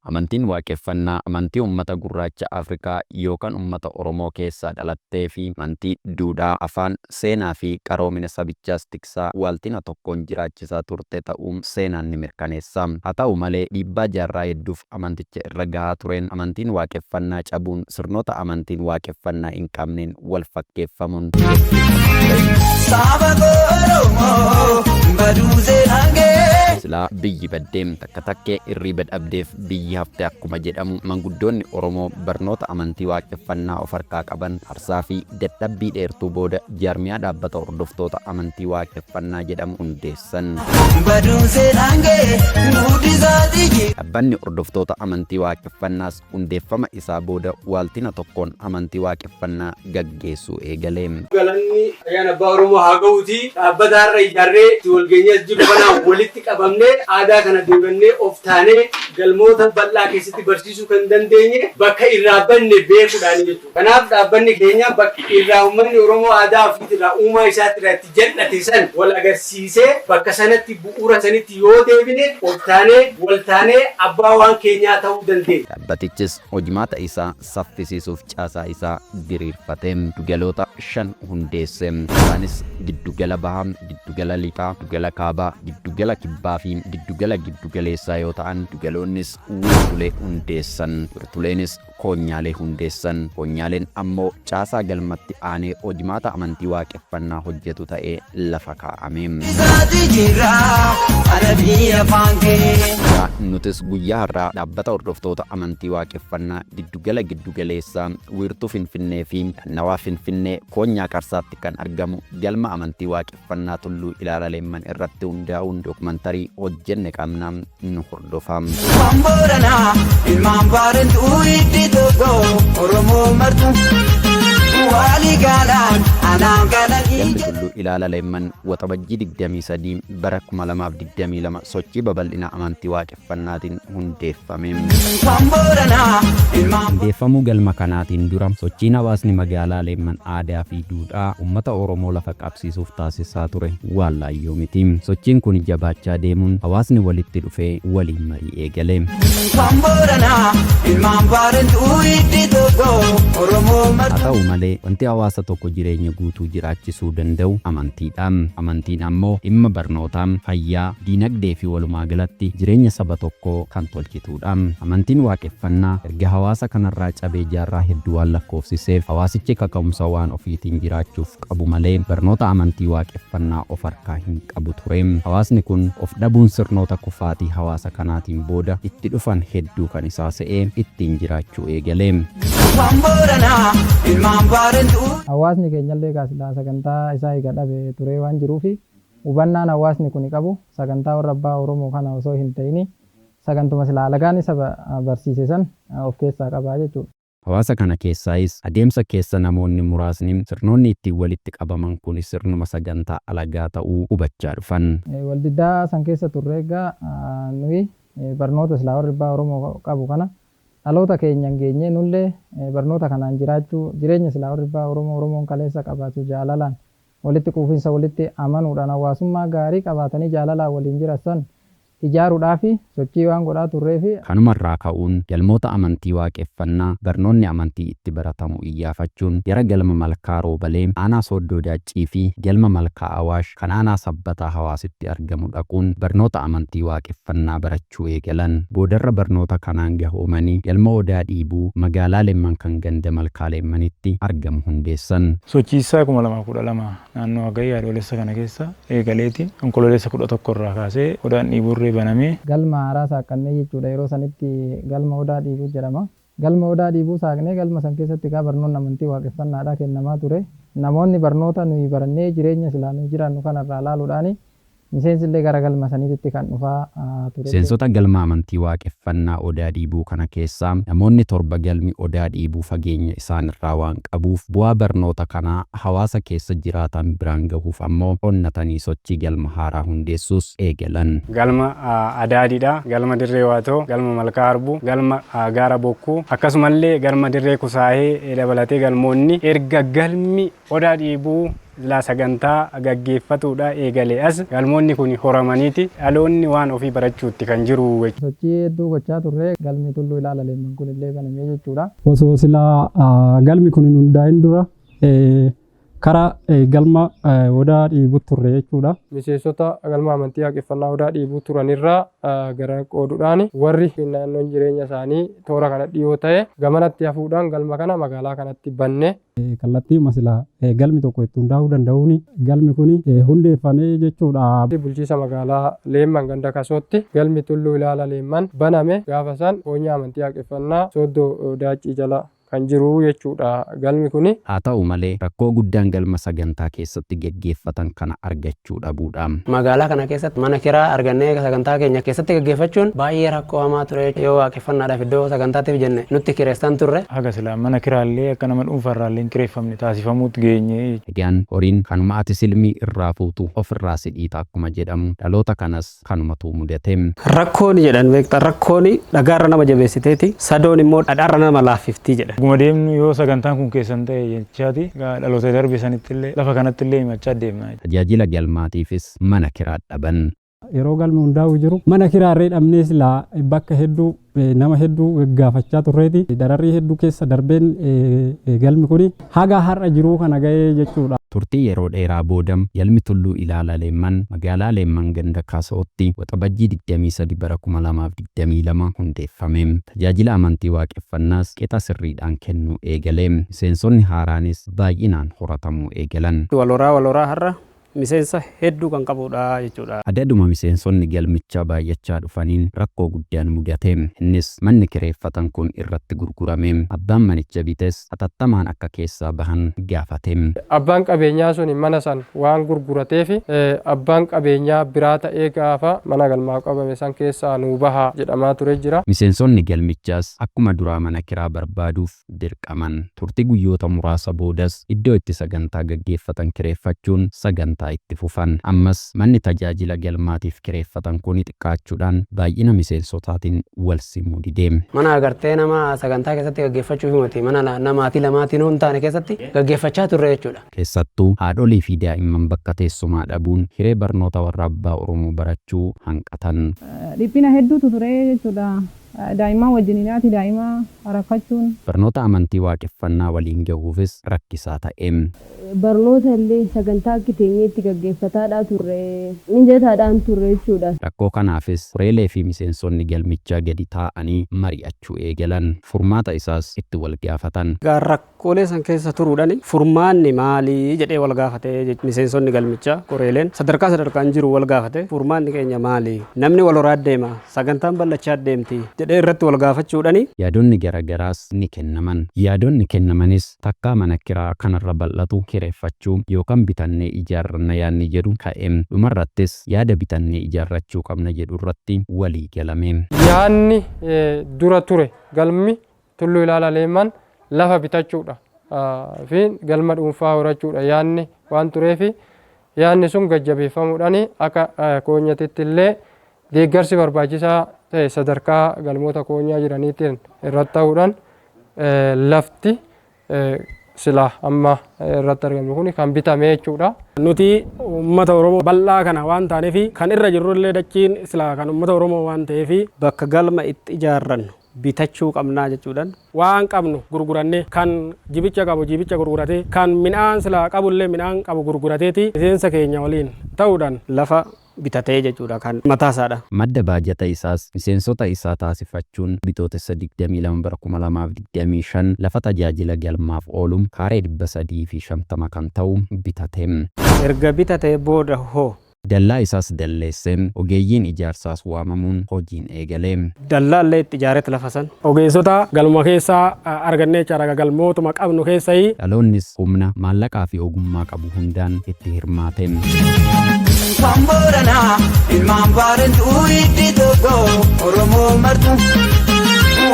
Amantiin Waaqeffannaa amantii uummata gurraacha Afrikaa yookaan uummata Oromoo keessaa dhalattee fi amantii duudhaa, afaan, seenaa fi qaroomina sabichaas tiksaa waaltina tokkoon jiraachisaa turte ta'uu seenaan ni mirkaneessa. Haa ta'u malee, dhiibbaa jaarraa hedduuf amanticha irra gahaa tureen amantiin Waaqeffannaa cabuun sirnoota amantiin Waaqeffannaa hin qabneen wal fakkeeffamuun Saba Oromoo baduu seenaan gee. Silaa biyyi baddee takka takkee irriiba dhabdeef biyyi hafte akkuma jedhamu, manguddoonni Oromoo barnoota amantii Waaqeffannaa of harkaa qaban aarsaa fi dadhabbii dheertuu booda jaarmiyaa Dhaabbata Hordoftoota Amantii Waaqeffannaa jedhamu hundeessan. Baduu seenaan gee guddisaa tiyyi. Dhaabbanni Hordoftoota Amantii Waaqeffannaas hundeeffama isaa booda waaltina tokkoon amantii Waaqeffannaa gaggeessuu eegale. Galanni ayyaana Abbaa Oromoo haa ga'uutii, dhaabbata har'a ijaarree itti walgeenyee as jirru kanaan walitti qabamnee, aadaa kana deebannee, of taanee galmoota bal'aa keessatti barsiisuu kan dandeenye bakka irraa banne beekuudhaani jechuudha. Kanaaf dhaabbanni keenya bakka irraa uummanni Oromoo aadaa ofiitirraa, uumaa isaatirraa itti jal'ate san wal agarsiisee, bakka sanatti, bu'uura sanitti yoo deebine, of taanee, wal taanee abbaa waan keenyaa ta'uu dandeenya. Dhaabbatichis hojimaata isaa saffisiisuuf caasaa isaa diriirfate. Giddugaloota 5 hundeesse. Isaanis Giddugala Bahaa, Giddugala Lixaa, Giddugala Kaabaa, Giddugala Kibbaa fi Giddugala Giddugaleessaa yoo ta'an, giddugaloonnis wiirtulee hundeessan. Wiirtuleenis koonyaalee hundeessan. Koonyaaleen ammoo caasaa galmatti aanee hojimaata amantii Waaqeffannaa hojjetu ta'ee lafa kaa'ame. Egaa nutis guyyaa har'aa Dhaabbata Hordoftoota Amantii Waaqeffannaa Giddugala Giddugaleessaa Wiirtuu Finfinnee fi Naannawaa Finfinnee Koonyaa Qarsaatti kan argamu Galma Amantii Waaqeffannaa Tulluu Ilaala Leemman irratti hundaa'uun dookumantarii hojjenne qabna, nu hordofaa. Ilmaan Booranaa, ilmaan Baarentuu, hiddi tokko Oromoo martu waalii gaalaan anaan galanii Galmi jedhe. Tulluu Ilaala Leemman Waxabajjii 23 bara 2022 sochii babal'ina amantii Waaqeffannaatiin hundeeffame. Ilmaan Booranaa, ilmaan. Hundeeffamuu galma kanaatiin dura sochiin hawaasni magaalaa Leemman aadaa fi duudhaa uummata Oromoo lafa qabsiisuuf taasisaa ture waan laayyoo miti. Sochiin kuni jabaachaa deemuun hawaasni walitti dhufee waliin marii eegale. Ilmaan Booranaa, ilmaan Baarentuu, hiddi tokko Oromoo Haa martu. ta'u malee, wanti hawaasa tokko jireenya guutuu jiraachisuu danda'u amantiidha. Amantiin ammoo dhimma barnootaa, fayyaa, diinagdee fi walumaagalatti jireenya saba tokkoo kan tolchituudha. Amantiin Waaqeffannaa erga hawaasa kanarraa cabee jaarraa hedduu waan lakkoofsiseef, hawaasichi kaka'umsa waan ofiitiin jiraachuuf qabu malee barnoota amantii Waaqeffannaa of harkaa hin qabu ture. Hawaasni kun of dhabuun sirnoota kufaatii hawaasa kanaatiin booda itti dhufan hedduu kan isaa se'ee ittiin jiraachuu eegale. Ilmaan Booranaa, ilmaan Baarentuu. Hawaasni keenyallee egaa silaa sagantaa isaa eega dhabe turee waan jiruufi, hubannaan hawaasni kuni qabu sagantaa warra abbaa Oromoo kana osoo hin ta'ini sagantuma silaa alagaan isa barsiise san of keessaa qaba jechuudha. Hawaasa kana keessaayis adeemsa keessa namoonni muraasni sirnoonni ittiin walitti qabaman kuni sirnuma sagantaa alagaa ta'uu hubachaa dhufan. Waldiddaa san keessa turre egaa nuyi barnoota silaa warri abbaa Oromoo qabu kana dhaloota keenyan geenyee, nullee barnoota kanaan jiraachuu, jireenya silaa warri abbaa Oromoo, Oromoon kaleessa qabaatu, jaalalaan, walitti quufinsa, walitti amanuudhaan hawaasummaa gaarii qabaatanii jaalalaan waliin jiratsan ijaaruudhaafi sochii waan godhaa turreefi. Kanumarraa ka'uun galmoota amantii Waaqeffannaa barnoonni amantii itti baratamu iyyaafachuun gara galma Malkaa Roobalee aanaa Sooddoo Daaccii fi galma Malkaa Awaash kan aanaa Sabbataa Hawaasitti argamu dhaquun barnoota amantii Waaqeffannaa barachuu eegalan. Boodarra barnoota kanaan gahoomanii galma Odaa Dhiibuu magaalaa Lemman kan ganda Malkaa Leemmanitti argamu hundeessan. Sochiisaa 2012 naannoo Hagayya, Adoolessa kana keessa eegaleeti Onkololeessa 11 irraa kaasee Odaan Dhiibuurree banamee. Galma haaraa saaqqannee jechuudha. Yeroo sanitti Galma Odaa Dhiibuu jedhama. Galma Odaa Dhiibuu saaqnee, galma san keessatti egaa barnoonni amantii Waaqeffannaadhaa kennamaa ture. Namoonni barnoota nuyi barannee jireenya silaa nuyi jiraannu kanarraa laaluudhaani miseensillee gara galma saniititti kan dhufaa ture. Miseensota galma amantii Waaqeffannaa Odaa Dhiibuu kana keessaa namoonni 7 galmi Odaa Dhiibuu fageenya isaanirraa waan qabuuf bu'aa barnoota kanaa hawaasa keessa jiraatan biraan gahuuf ammoo onnatanii sochii galma haaraa hundeessuus eegalan. Galma Adaadiidha, Galma Dirree Waatoo, Galma Malkaa Harbuu, Galma Gaara Bokkuu, akkasumallee Galma Dirree Kusaahee dabalatee galmoonni erga galmi Odaa Dhiibuu Silaa sagantaa gaggeeffatuudha eegalee as galmoonni kun horamaniiti dhaloonni waan ofii barachuutti kan jiru jechuudha. Sochii hedduu gochaa turre, galmi Tulluu Ilaala Leemman kun illee banamee jechuudha. Osoo silaa galmi kun hin hundaa'in dura karaa galma Odaa Dhiibuu turre jechuudha. Miseensota galma amantii Waaqeffannaa Odaa Dhiibuu turanirraa gara qooduudhaan, warri naannoon jireenya isaanii toora kana dhiyoo ta'e gamanatti hafuudhaan, galma kana magaalaa kanatti banne. Kallattii silaa galmi tokko itti hundaa'uu danda'uun galmi kun hundeeffamee jechuudha. Bulchiisa magaalaa Leemman ganda Kasootti galmi Tulluu Ilaala Leemman baname. Gaafa san koonyaa amantii Waaqeffannaa Sooddoo Daaccii jala kan jiru jechuudha galmi kuni. Haa ta'u malee, rakkoo guddaan galma sagantaa keessatti geggeeffatan kana argachuu dhabuudha. Magaalaa kana keessatti mana kiraa argannee sagantaa keenya keessatti gaggeeffachuun baay'ee rakkoo hamaa ture. Yoo waaqeffannaadhaaf iddoo sagantaatiif jenne nutti kireessan turre. Haga silaa mana kiraallee akka nama dhuunfarraallee hin kireeffamne taasifamuutti geenye. Egaan horiin kanuma ati silmii irraa fuutu ofirraa si dhiita akkuma jedhamu, dhaloota kanas kanumatu mudate. Rakkoon jedhan beektaa, rakkoon dhagaarra nama jabeessiteeti, sadoon immoo dhadhaarra nama laaffiftii jedhan. Akkuma deemnu yoo sagantaan kun keessan ta'e jechaati dhaloota darbe sanitti illee lafa kanatti illee himachaa deemna. Tajaajila galmaatiifis mana kiraa dhaban. Yeroo galmi hundaa'u jiru mana kiraarree dhabnee silaa bakka hedduu nama hedduu gaafachaa turreeti. Dararrii hedduu keessa darbeen galmi kun haga har'a jiruu kana ga'ee jechuudha. Turtii yeroo dheeraa booda galmi Tulluu Ilaala Leemman magaalaa Leemman ganda Kaasootti Waxabajjii 23 bara 2022 hundeeffame. Tajaajila amantii Waaqeffannaas qixa sirriidhaan kennuu eegale. Miseensonni haaraanis baay'inaan horatamuu eegalan. Waloraa waloraa har'a miseensa hedduu kan qabudha jechuudha. Adaduma miseensonni galmichaa baay'achaa dhufaniin rakkoo guddaan mudate. Innis manni kireeffatan kun irratti gurgurame. Abbaan manicha bites hatattamaan akka keessaa bahan gaafate. Abbaan qabeenyaa sun mana san waan gurgurateef, abbaan qabeenyaa biraa ta'ee gaafa mana galmaa qabame san keessaa nuu bahaa jedhamaa ture jira. Miseensonni galmichaas akkuma duraa mana kiraa barbaaduuf dirqaman. Turtii guyyoota muraasa boodas iddoo itti sagantaa gaggeeffatan kireeffachuun sagantaa itti fufan. Ammas manni tajaajila galmaatiif kireeffatan kun xiqqaachuudhaan baay'ina miseensotaatiin wal simuu dide. Mana agartee nama sagantaa keessatti gaggeeffachuuf miti, mana namaatii lamaatiin hin taane keessatti gaggeeffachaa turre jechuudha. Keessattuu haadholii fi daa'imman bakka teessumaa dhabuun hiree barnoota warra abbaa Oromoo barachuu hanqatan. Dhiphina hedduutu ture jechuudha. Daa'imman wajjin nyaati daa'ima rakkachuun. Barnoota amantii Waaqeffannaa waliin gahuufis rakkisaa ta'e. Barnoota illee sagantaa akka teenyeetti gaggeeffataadhaa turre, mijataadhaan turre jechuudha. Rakkoo kanaafis fureelee fi miseensonni galmichaa gadi taa'anii mari'achuu eegalan. Furmaata isaas itti wal gaafatan. Rakkoolee san keessa turuudhaan furmaanni maalii jedhee wal gaafate. Miseensonni galmichaa, koreeleen sadarkaa sadarkaan jiru wal gaafate, furmaanni keenya maali, namni wal horaa deema, sagantaan bal'achaa deemti jedhee irratti wal gaafachuudhaan. Yaadonni garaagaraas ni kennaman. Yaadonni kennamanis takkaa mana kiraa kanarra bal'atu kireeffachuu yookaan bitannee ijaarranna yaadni jedhu ka'e. Dhumarrattis yaada bitannee ijaarrachuu qabna jedhu irratti walii galame. Yaadni dura ture galmi Tulluu Ilaala Leemman lafa bitachuudha fi galma dhuunfaa horachuudha yaadni waan tureefi, yaadni sun gajjabeeffamuudhaan akka koonyatitti illee deeggarsi barbaachisaa ta'e sadarkaa galmoota koonyaa jiraniitiin irratti ta'uudhaan lafti silaa amma irratti argamnu kun kan bitame jechuudha. Nuti uummata Oromoo bal'aa kana waan taaneef, kan irra jirrullee dachiin silaa kan uummata Oromoo waan ta'eef, bakka galma itti ijaarrannu bitachuu qabnaa jechuudhaan, waan qabnu gurgurannee, kan jibicha qabu jibicha gurguratee, kan midhaan silaa qabullee midhaan qabu gurgurateeti miseensa keenya waliin ta'uudhaan lafa bitatee jechuudha kan mataasaadha. Madda baajata isaas miseensota isaa taasifachuun Bitootessa 22 bara 2025 lafa tajaajila galmaaf oolu kaaree 350 kan ta'u bitate. Erga bitatee booda hoo? Dallaa isaas dalleessee, ogeeyyiin ijaarsaas waamamuun hojiin eegale. Dallaallee itti ijaaretti lafa san. Ogeessota galma keessaa argannee jechaadha, galmootuma qabnu keessaa. Dhaloonnis humna maallaqaa fi ogummaa qabu hundaan itti hirmaate. Ilmaan Booranaa, ilmaan Baarentuu, hiddi tokko Oromoo martu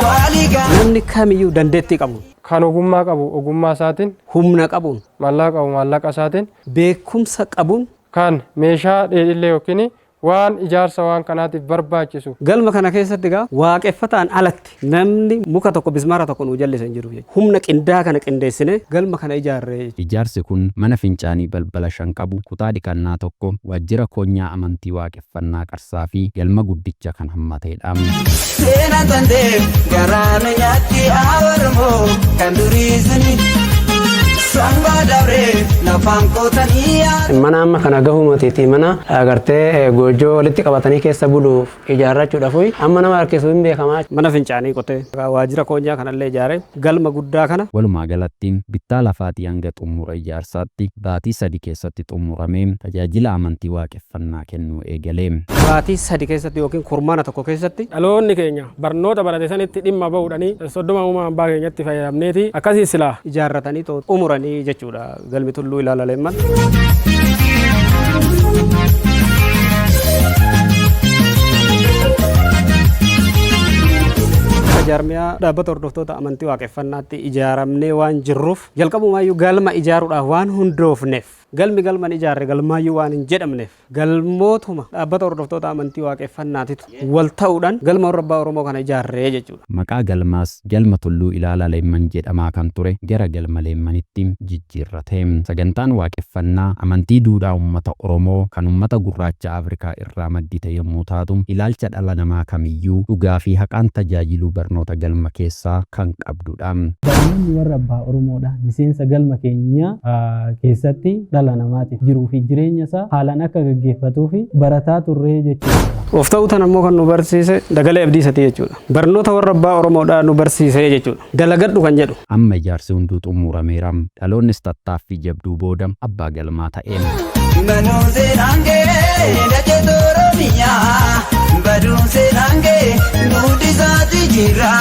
waaligaa. Namni kamiyyuu dandeettii qabu. Kan ogummaa qabu ogummaa isaatiin. Humna qabuun. Maallaqa qabu maallaqa isaatiin. Beekumsa qabuun. Kan meeshaa dheedhillee yookiin Waan ijaarsa waan kanaatiif barbaachisu. Galma kana keessatti egaa waaqeffataan alatti namni muka tokko bismaara tokko nuu jallise hin jiru jechuudha. Humna qindaa kana qindeessine galma kana ijaarre. Ijaarsi kun mana fincaanii balbala 5 qabu, kutaa dhiqannaa 1, waajjira koonyaa amantii waaqeffannaa Qarsaa fi galma guddicha kan hammateedha. Seenaan tantee garaa na nyaatti Oromoo kan durii suni sangaa dabree lafaan qootanii. Mana amma kana gahuu matiiti mana agartee goojjoo walitti qabatanii keessa buluuf ijaarrachuudhaaf amma nama harkisu hin beekamaa. Mana fincaanii qotee waajjira koonyaa kanallee ijaaree galma guddaa kana. Walumaa galatti bittaa lafaatii hanga xumura ijaarsaatti baatii 3 keessatti xumuramee tajaajila amantii waaqeffannaa kennuu eegale. Baatii 3 keessatti yookiin kurmaana 1 keessatti. Dhaloonni keenya barnoota barate sanitti dhimma bahuudhanii 30 uumaa abbaa keenyatti fayyadamneeti akkasii silaa. Ijaarratanii xumuranii jechuudha galmi Tulluu Ilaala Leemman. Jaarmiyaa dhaabbata hordoftoota amantii waaqeffannaatti ijaaramnee waan jirruuf jalqabumaayyuu galma ijaaruudhaaf waan hundoofneef galmi galman ijaarre galmaayyuu waan hin jedhamneef galmootuma dhaabbata hordoftoota amantii waaqeffannaatitu wal ta'uudhaan galma warra abbaa Oromoo kana ijaarree jechuudha. Maqaa galmaas galma Tulluu Ilaala Leemman jedhamaa kan ture gara galma Leemmanitti jijjiirrate. Sagantaan waaqeffannaa amantii duudhaa uummata Oromoo kan uummata gurraacha Afrikaa irraa maddite yommuu taatu ilaalcha dhala namaa kamiyyuu dhugaa fi haqaan tajaajiluu barnoota galma keessaa kan qabdudha. Barnoonni warra abbaa Oromoodha. Miseensa galma keenyaa keessatti dhala namaatiif jiruu fi jireenya isaa haalaan akka gaggeeffatuu fi barataa turree jechuudha. Of ta'uu tan ammoo kan nu barsiise Dagalee Abdiisaati jechuudha. Barnoota warra abbaa Oromoodhaa nu barsiise jechuudha. Dalagadhu kan jedhu. Amma ijaarsi hunduu xumurameera. Dhaloonnis tattaaffii jabduu booda abbaa galmaa ta'e. Baduun seenaan kee dachee Oromiyaa baduun seenaan kee guddisaati jira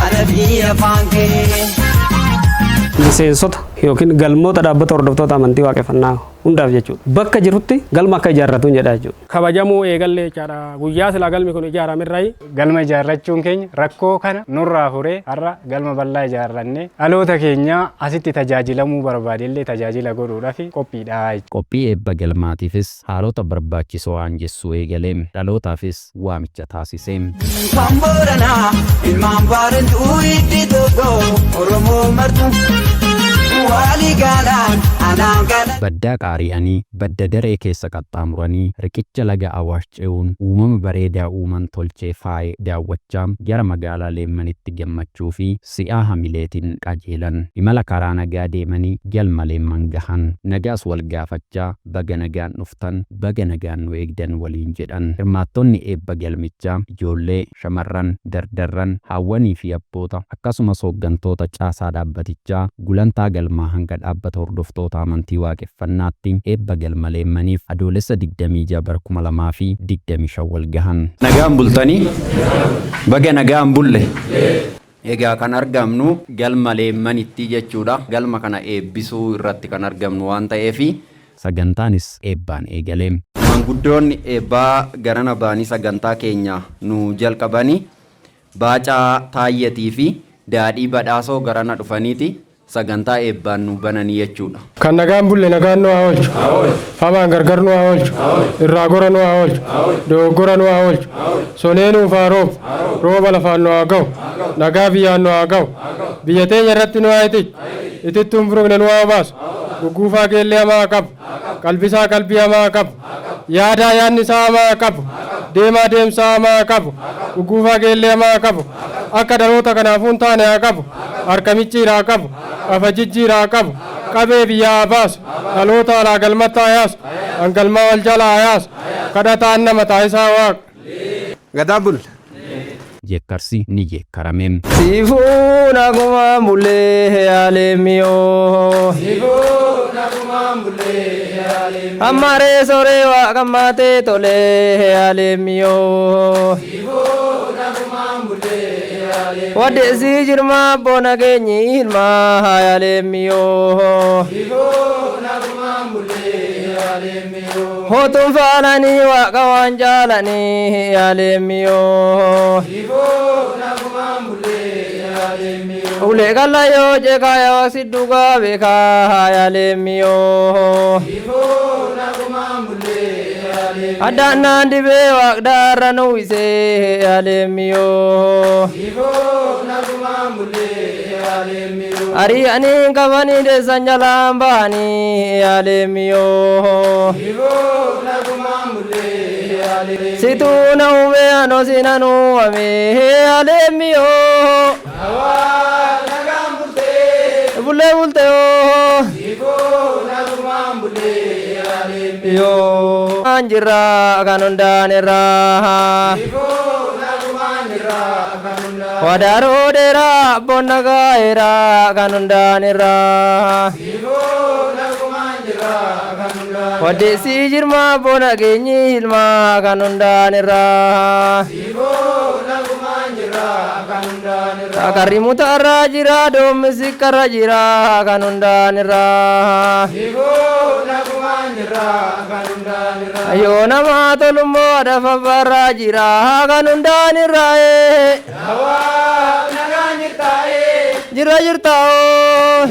ana biyya afaan kee. Miseensota yookiin galmoota dhaabbata hordoftoota amantii waaqeffannaa hundaaf jechuudha. Bakka jirutti galma akka ijaarratu hin jedha jechuudha. Kabajamuu eegallee jechaadha. Guyyaa silaa galmi kun ijaaramerrayi. Galma ijaarrachuun keenya rakkoo kana nurraa furee har'a galma bal'aa ijaarrannee dhaloota keenya asitti tajaajilamuu barbaadellee tajaajila godhuudhaaf qophiidha jechuudha. Qophii eebba galmaatiifis haalota barbaachisoo aanjessuu eegale. Dhalootaafis waamicha taasise. Kan Booranaa ilmaan Baarentuu hiddi tokko Oromoo martu waalii galaan anaan gala. Baddaa qaari'anii, badda daree keessa qaxxaamuranii, riqicha laga Awaash ce'uun uumama bareedaa uuman tolchee faaye daawwachaa gara magaalaa Leemmanitti gammachuu fi si'aa hamileetiin qajeelan. Imala karaa nagaa deemanii galma Leemman gahan. Nagaas wal gaafachaa baga nagaan dhuftan, baga nagaan nu eegdan waliin jedhan. Hirmaattonni eebba galmichaa ijoollee, shamarran, dardarran, haawwanii fi abboota akkasumas hooggantoota caasaa dhaabbatichaa gulantaa galmaa hanga dhaabbata hordoftoota amantii waaqeffannaatti eebba galma Leemmaniif Adoolessa 26 bara 2025 wal gahan. Nagaan bultanii? Baga nagaan bulle. Egaa kan argamnu galma Leemmanitti jechuudha. Galma kana eebbisuu irratti kan argamnu waan ta'eef. Sagantaanis eebbaan eegale. Manguddoonni eebbaa garana ba'anii sagantaa keenya nu jalqabani Baacaa Taayyetii fi Daadhii Badhaasoo garana dhufaniiti sagantaa eebbaan nu bananii jechuudha. Kan nagaan bulle nagaan nu haa oolchu. Hamaan gargar nu haa oolchu. Irraa gora nu haa oolchu. Dogoggora nu haa oolchu. Sonee nuuf haa roobu. Rooba lafaan nu haa gahu. Nagaa biyyaan nu haa gahu. Biyya teenya irratti nu haa itichu. Itittuu hin buruqne nu haa obaasu. Gugguufaa geellee hamaa haa qabu. Qalbisaa qalbii hamaa haa qabu. Yaadaa yaadni isaa hamaa haa qabu. Deemaa deemsaa hamaa haa qabu. Gugguufaa geellee hamaa haa qabu. Akka dhaloota kanaafuu hin taane haa qabu. Harka micciira haa qabu. Afa jijjiira haa qabu. Qabee biyyaa haa baasu. Dhaloota alaa galmatti haa yaasu. Kan galmaa wal jalaa haa yaasu. Kadhataan nama taasisaa Waaqa. Gadaa bul. Jeekkarsi ni jeekkarame. Siifuu nagumaan bullee yaalee miyoo. Ammaree soree waaqammaatee tolee yaalee miyoo. Waddeessii jirmaa abboo nageenyi ilmaa yaalee miyoo. Hotuun faalanii waaqa waan jaalanii yaalee miyoo. Ulee qal'aa jeekaa yaa si dhugaa beekaa yaalee miyoo. Addaannaan dhibee waaqdaarra nu uwwisee yaaleemmiyoo. Ari'anii qabanii deessan jalaan bahanii yaaleemmiyoo. Situu na uume anoo sinan uumame yaaleemmiyoo. Bulee bultee oo. Yoo. Jirra kan hundaan irraa. Wadaaroo dheeraa bonna gaa'eeraa kan hundaan irraa. Waddeessii jirmaa bona geenyi ilmaa kan hundaan irraa. Karri mutaarraa jira doomisi karra jira kan hundaan irraa. Yoo namaa tolummoo adafafarraa jira kan hundaan irraa. Jira jirta oo.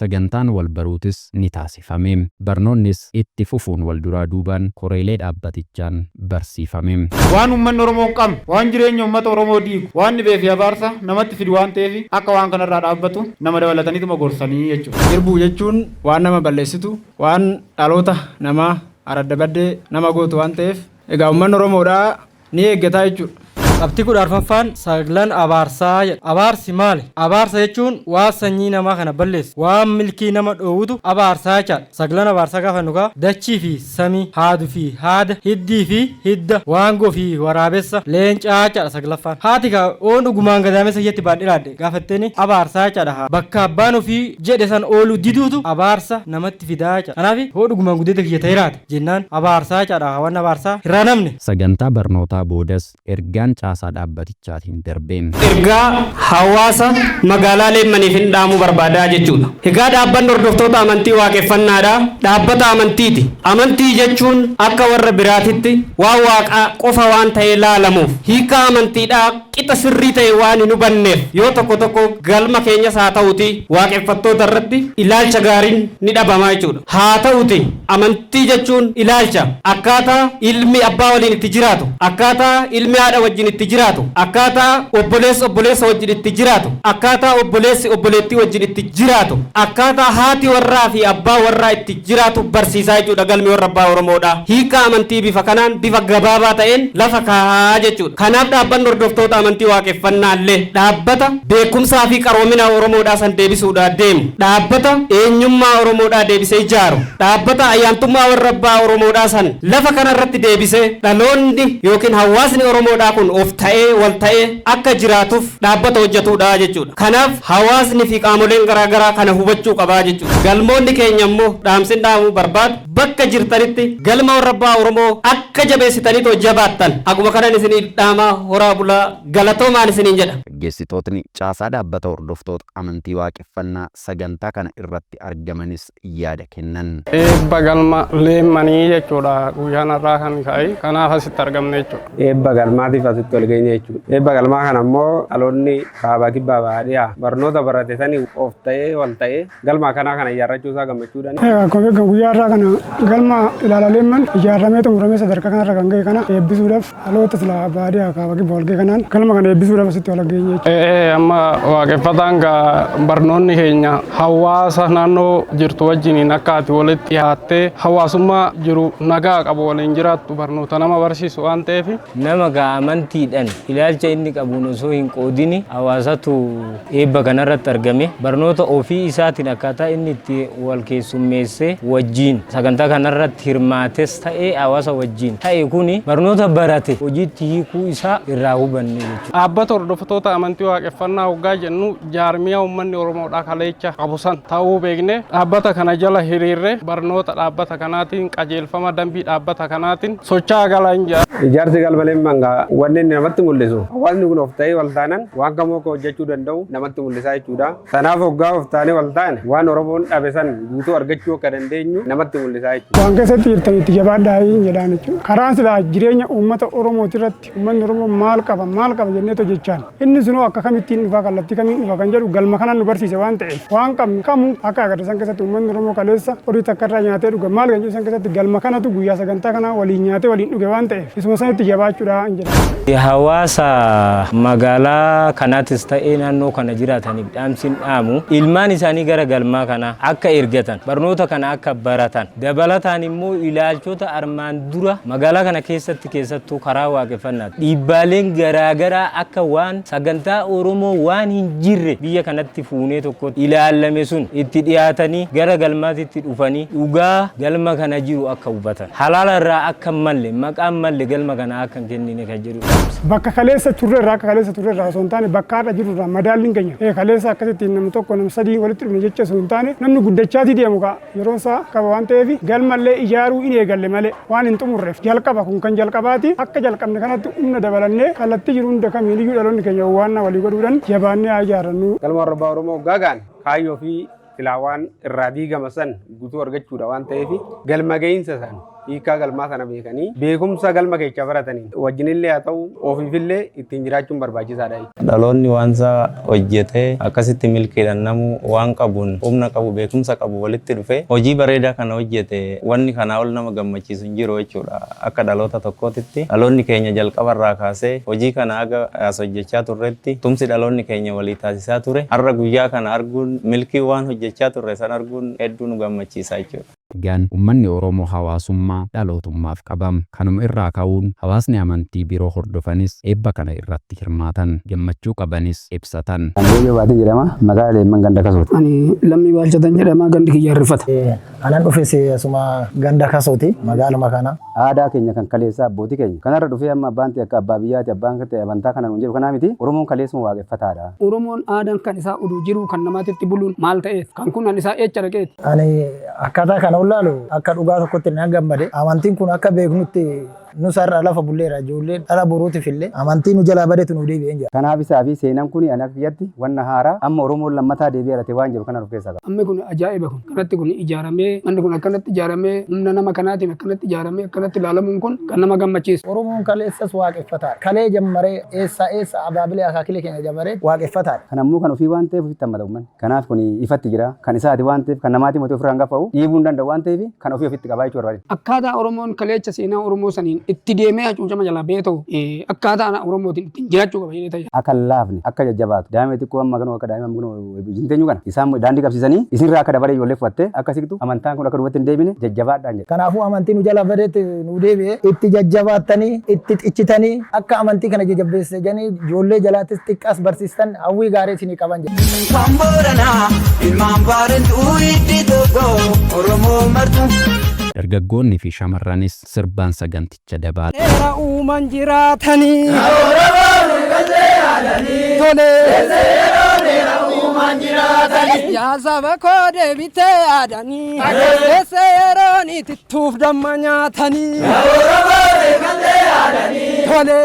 Sagantaan wal baruutis ni taasifame. Barnoonnis itti fufuun wal duraa duubaan koreelee dhaabbatichaan barsiifame. Waan uummanni Oromoo hin qabne, waan jireenya uummata Oromoo diigu, waan dhibee fi abaarsa namatti fidu waan ta'eef akka waan kanarraa dhaabbatu nama dabalataniituma gorsanii jechuudha. Irbuu jechuun waan nama balleessitu, waan dhaloota namaa aradda baddee nama gootu waan ta'eef egaa uummanni Oromoodhaa ni eeggataa jechuudha. Qabxii 14ffaan saglan abaarsaa jedha. Abaarsi maali? Abaarsa jechuun waan sanyii namaa kana balleessu, waan milkii nama dhoowwutu abaarsaa jechaadha. Saglan abaarsaa gaafa jennu kaa dachii fi samii, haadu fi haada, hiddii fi hidda, waangoo fi waraabessa, leencaa jechaadha saglaffaan. Haati kaa oon dhugumaan gadaamessa kiyyatti baadhiraadhe gaafatteeni abaarsaa jechaadha haa. Bakka abbaan ofii jedhe san ooluu diduutu abaarsa namatti fidaa jechaadha. Kanaaf hoo dhugumaan gudeeda kiyya ta'eraate jennaan abaarsaa jechaadha haa wanni abaarsaa irraa namne. Sagantaa barnootaa boodas ergaan caasaa dhaabbatichaatiin darbe. Ergaa hawaasa magaalaa Leemmaniifin dhaamuu barbaadaa jechuudha. Egaa dhaabbanni hordoftoota amantii waaqeffannaadha. Dhaabbata amantiiti. Amantii jechuun akka warra biraatitti waan waaqaa qofa waan ta'ee laalamuuf hiikaa amantiidhaa qixa sirrii ta'e waan hin hubanneef yoo tokko tokko galma keenyas haa ta'uti waaqeffattoota irratti ilaalcha gaariin ni dhabama jechuudha. Haa ta'uti amantii jechuun ilaalcha akkaataa ilmi abbaa waliin itti jiraatu, akkaataa ilmi haadha wajjin itti jiraatu, akkaataa obboleessi obboleessa wajjin itti jiraatu, akkaataa obboleessi obboleettii wajjin itti jiraatu, akkaataa haati warraa fi abbaa warraa itti jiraatu barsiisaa jechuudha galmi warra abbaa Oromoodha. Hiika amantii bifa kanaan bifa gabaabaa ta'een lafa kaahaa jechuudha. Kanaaf dhaabbanni hordoftoota amantii waaqeffannaallee dhaabbata beekumsaa fi qaroomina Oromoodhaa san deebisuudhaa deemu, dhaabbata eenyummaa Oromoodhaa deebisee ijaaru, dhaabbata ayyaantummaa warra abbaa Oromoodhaa san lafa kana irratti deebisee dhaloonni yookiin hawaasni Oromoodhaa kun of ta'ee wal ta'ee akka jiraatuuf dhaabbata hojjetuudha jechuudha. Kanaaf hawaasni fi qaamoleen garaa garaa kana hubachuu qabaa jechuudha. Galmoonni keenya immoo dhaamsin dhaamuu barbaadu bakka jirtanitti galma warra abbaa Oromoo akka jabeessitaniitoo jabaattan haguma kanan isinii dhaamaa horaa bulaa galatoomaan isiniin jedha. Gaggeessitootni caasaa dhaabbata hordoftoota amantii waaqeffannaa sagantaa kana irratti argamanis yaada kennan. Eebba galma Leemmanii jechuudha guyyaan har'aa kan ka'e. Kanaaf asitti argamne jechuudha. Eebba galmaatiif asitti wal geenye jechuudha. Eebba galmaa kana immoo dhaloonni kaabaa kibbaa bahaa dhiyaa barnoota barate sanii of ta'ee wal ta'ee galma akkanaa kana ijaarrachuu isaa gammachuudhaan. Akkuma beekamu guyyaa har'aa kana galma ilaala Leemman ijaaramee xumuramee sadarkaa kanarra kan ga'e kana eebbisuudhaaf dhaloota silaa baadiyaa kaaba kibba wal ga'e kanaan galma kana eebbisuudhaaf asitti wal geenye jechuudha. Ee amma waaqeffataan gaa barnoonni keenya hawaasa naannoo jirtu wajjiniin akka ati walitti dhiyaattee hawaasummaa jiru nagaa qabu waliin jiraattu barnoota nama barsiisu waan ta'eef. Nama gaa amantiidhaan ilaalcha inni qabuun osoo hin qoodini hawaasatu eebba kanarratti argame barnoota ofii isaatiin akkaataa inni itti wal keessummeessee wajjiin sagantaa kanarratti hirmaates ta'ee hawaasa wajjiin ta'e kuni barnoota barate hojiitti hiikuu isaa irraa hubanne jechuudha. Dhaabbata hordoftoota amantii waaqeffannaa hoggaa jennu jaarmiyaa uummanni Oromoodhaa kaleecha qabu san ta'uu beekne dhaabbata kana jala hiriirre barnoota dhaabbata kanaatiin qajeelfama dambii dhaabbata kanaatiin socho'aa gala hin jedha. Ijaarsi galma Leemman gaa wanni inni inni namatti mul'isu hawaasni kun of ta'ee wal taanan waan kamuu akka hojjechuu danda'u namatti mul'isaa jechuudha. Sanaaf hoggaa of taanee wal taane waan Oromoon dhabe san guutuu argachuu akka dandeenyu namatti mul'isaa jechuudha. Waan keessatti jirtan itti jabaadhaa jedhaan jechuudha. Karaan silaa jireenya uummata Oromooti irratti uummanni Oromoo maal qaba maal qaba jennee hojjechaan inni sunoo akka kamittiin dhufaa kallattii kamiin dhufa kan jedhu galma kanaan nu barsiise waan ta'eef waan qabnu kamuu akka agarre san keessatti uummanni Oromoo kaleessa horii takka irraa nyaatee dhuga maal kan jedhu san keessatti galma kanatu guyyaa sagantaa kanaa waliin nyaatee waliin dhuge waan ta'eef isuma sanitti jabaachuudha hin jedha. Hawaasa magaalaa kanaatis ta'ee naannoo kana jiraataniif dhaamsiin dhaamu ilmaan isaanii gara galmaa kana akka ergatan, barnoota kana akka baratan, dabalataan immoo ilaalchota armaan dura magaalaa kana keessatti keessattuu karaa waaqeffannaati dhiibbaaleen garaagaraa akka waan sagantaa Oromoo waan hin jirre biyya kanatti fuunee tokko ilaalame sun itti dhiyaatanii gara galmaatitti dhufanii dhugaa galma kana jiru akka hubatan, halaala irraa akka malle maqaan malle galma kana akka hin kennine kan jedhu. Bakka kaleessa turre irraa akka kaleessa turre irraa osoo hin taane bakka har'a jiru irraa madaalliin keenya kaleessa akkasitti namni tokko namni sadii walitti dhufne jecha osoo hin taane namni guddachaatii deemu ka'a yeroon isaa qaba waan ta'eef galmallee ijaaruu hin eegalle malee waan hin xumurreef jalqaba kun kan jalqabaati akka jalqabne kanatti humna dabalannee kallattii jiru hunda kamiiniyyuu dhaloonni keenya waan walii godhuudhaan jabaannee haa ijaarrannu. Galma warra abbaa Oromoo gaagaan kaayyoo fi silaa waan irraa diigama san guutuu argachuudha waan ta'eef galma ga'iinsa san hiikaa galmaa sana beekanii beekumsa galma keessa baratanii wajjinillee haa ta'u ofiifillee ittiin jiraachuun barbaachisaadha. Dhaloonni waansa hojjetee akkasitti milkiidhaan namu waan qabuun humna qabu beekumsa qabu walitti dhufe hojii bareedaa kana hojjete wanni kanaa ol nama gammachiisu hin jiru jechuudha. Akka dhaloota tokkootitti dhaloonni keenya jalqabarraa kaasee hojii kana haga as hojjechaa turretti tumsi dhaloonni keenya walii taasisaa ture har'a guyyaa kana arguun milkii waan hojjechaa turre san arguun hedduu nu gammachiisa jechuudha. Egaan uummanni Oromoo hawaasummaa dhalootummaaf qabam. Kanuma irraa ka'uun hawaasni amantii biroo hordofanis eebba kana irratti hirmaatan, gammachuu qabanis ibsatan. Andeeyyoo Baatii jedhama. Magaalaa Leemman ganda Kasooti. Ani Lammii Baalchatan jedhama, gandi kiyya Hirrifata. Anan dhufes asuma ganda Kasooti, magaaluma kana. Aadaa keenya kan kaleessaa abbootii keenya kanarra dhufee amma abbaan ta'e akka abbaa biyyaati abbaan ta'e amantaa kana nuun jedhu kanaa miti, Oromoon kaleessuma waaqeffataadha. Oromoon aadaan kan isaa uduu jiruu kan namaatitti buluun maal ta'eef kan kun an isaa eecha dhaqeeti. Ani akkaataa kana ulaalu akka dhugaa tokkotti nan gammade. Amantiin kun akka beeknutti nusarraa lafa bulleera, ijoollee dhala boruutiif illee amantii nu jalaa badetu nu deebi'een jira. Kanaaf isaa fi seenaan kun ani akka kiyyatti wanna haaraa amma Oromoon lammataa deebi'ee dhalate waan jedhu kana of keessaa qaba. Ammi kun ajaa'iba, kun kanatti kun ijaaramee, manni kun akkanatti ijaaramee, humna nama kanaatiin akkanatti ijaaramee akkanatti ilaalamuun kun kan nama gammachiisu. Oromoon kaleessas waaqeffataadha. Kalee jammaree eessa eessa abaabilee akaakilee keenya jammaree waaqeffataadha. Kan ammoo kan ofii waan ta'eef ofitti hammata uummanni. Kanaaf kun ifatti jira. Kan isaati waan ta'eef kan namaatii mootii ofirraa hin gafa'u dhiibuu hin danda'u waan ta'eef kan ofii ofitti qabaa jechuu barbaade. Akkaataa Oromoon kaleecha seenaa Oromoo saniin itti deemee hacuucama jalaa ba'ee ta'u akkaataa Oromootiin ittiin jiraachuu qaba jedhee tajaajila. Akka laafne akka jajjabaatu daa'ima xiqqoo amma kanuma akka daa'ima amma jinteenyu kana isaan daandii qabsiisanii isinirraa akka dabaree ijoollee fudhattee akka siqtu amantaan kun akka duubatti hin deebine jajjabaadhaan jedha. Kanaafuu amantii nu jalaa badeetti nu deebi'e itti jajjabaattanii itti cichitanii akka amantii kana jajjabeessanii ijoollee jalaattis xiqqaas barsiistan hawwii gaarii isinii qaban jedha. Ilmaan Booranaa, ilmaan Baarentuu, hiddi tokko Oromoo martu. Dargaggoonni fi shamarranis sirbaan saganticha dabaalan. Seera uuman jiraatanii. Tole. Yaa saba koo deebitee yaadanii. Keessa yeroon itittuuf damma nyaatanii. Tole.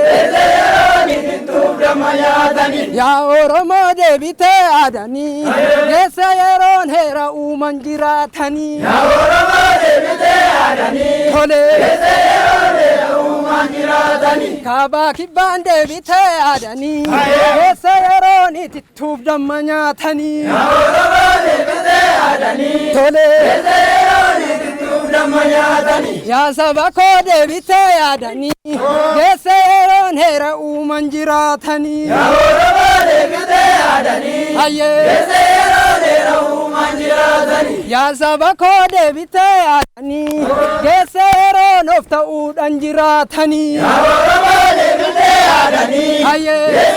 Yaa Oromoo deebitee yaadanii. Keessa yeroon heera uuman jiraatanii. Tole. Kaabaa kibbaan deebitee yaadanii. Keessa yeroon itittuuf damma nyaatanii. Tole. Yaa saba koo deebitee yaadanii. Keessa yeroon heera uuman jiraatanii. Hayyee. Yaa saba koo deebitee yaadanii. Keessa yeroon of ta'uudhaan jiraatanii. Hayyee.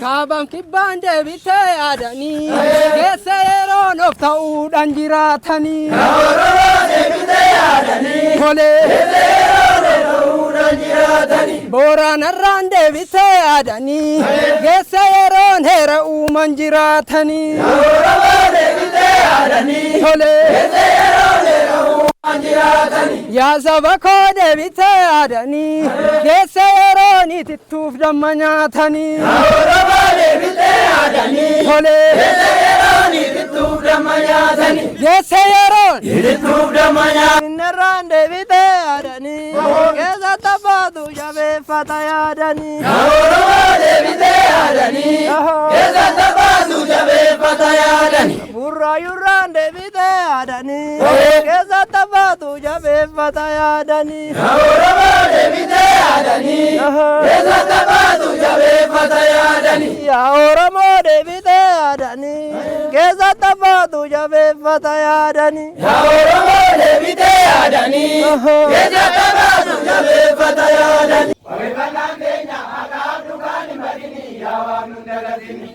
Kaabaan kibbaan deebitee yaadanii. Keessa yeroon of ta'uudhaan jiraatanii. Tole. Booranarraan deebitee yaadanii. Keessa yeroon heera uuman jiraatanii. Tole. Yaa saba koo deebitee yaadanii keessa yeroon itittuuf damma nyaatanii. Oromoo deebitee yaadanii Tolee. keessa yeroon itittuuf damma nyaatanii. Keessa yeroon itittuuf damma nyaatanii. Innarraan deebitee yaadanii keessa taphaatu jabeeffata yaadanii. Oromoo deebitee yaadanii keessa taphaatu jabeeffata yaadanii. Burraayurraan deebitee yaadanii keessa taphaatu jabeeffata yaadanii. Oromoo deebitee yaadanii keessa taphaatu jabeeffata yaadanii. Yaa Oromoo deebitee yaadanii keessa taphaatu jabeeffata yaadanii. Yaa Oromoo deebitee yaadanii keessa taphaatu jabeeffata yaadanii. Waaqeffannaan keenya haqaaf dhugaan hin badini yaa waan nun dagatini.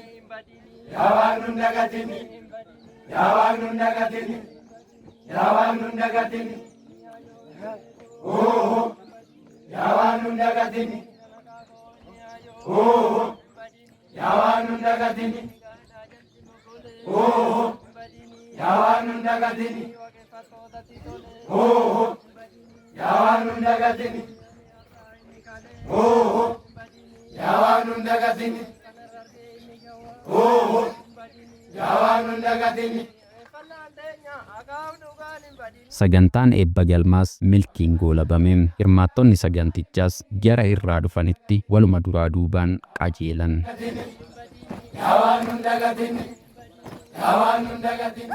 Yaa waan nun dagatini. Yaa waan nun dagatini. Yaa waan nun dagatini. Ooho. Yaa waan nun dagatini. Ooho. Yaa waan nun dagatini. Ooho. Yaa waan nun dagatini. Ooho. Yaa waan nun dagatini. Ooho. Yaa waan nun dagatini. Ooho. Yaa waan nun dagatini. Sagantaan eebba galmaas milkiin goolabame. Hirmaattonni sagantichaas gara irraa dhufanitti waluma duraa duubaan qajeelan. Yaa waan nun dagatini. Yaa waan nun dagatini.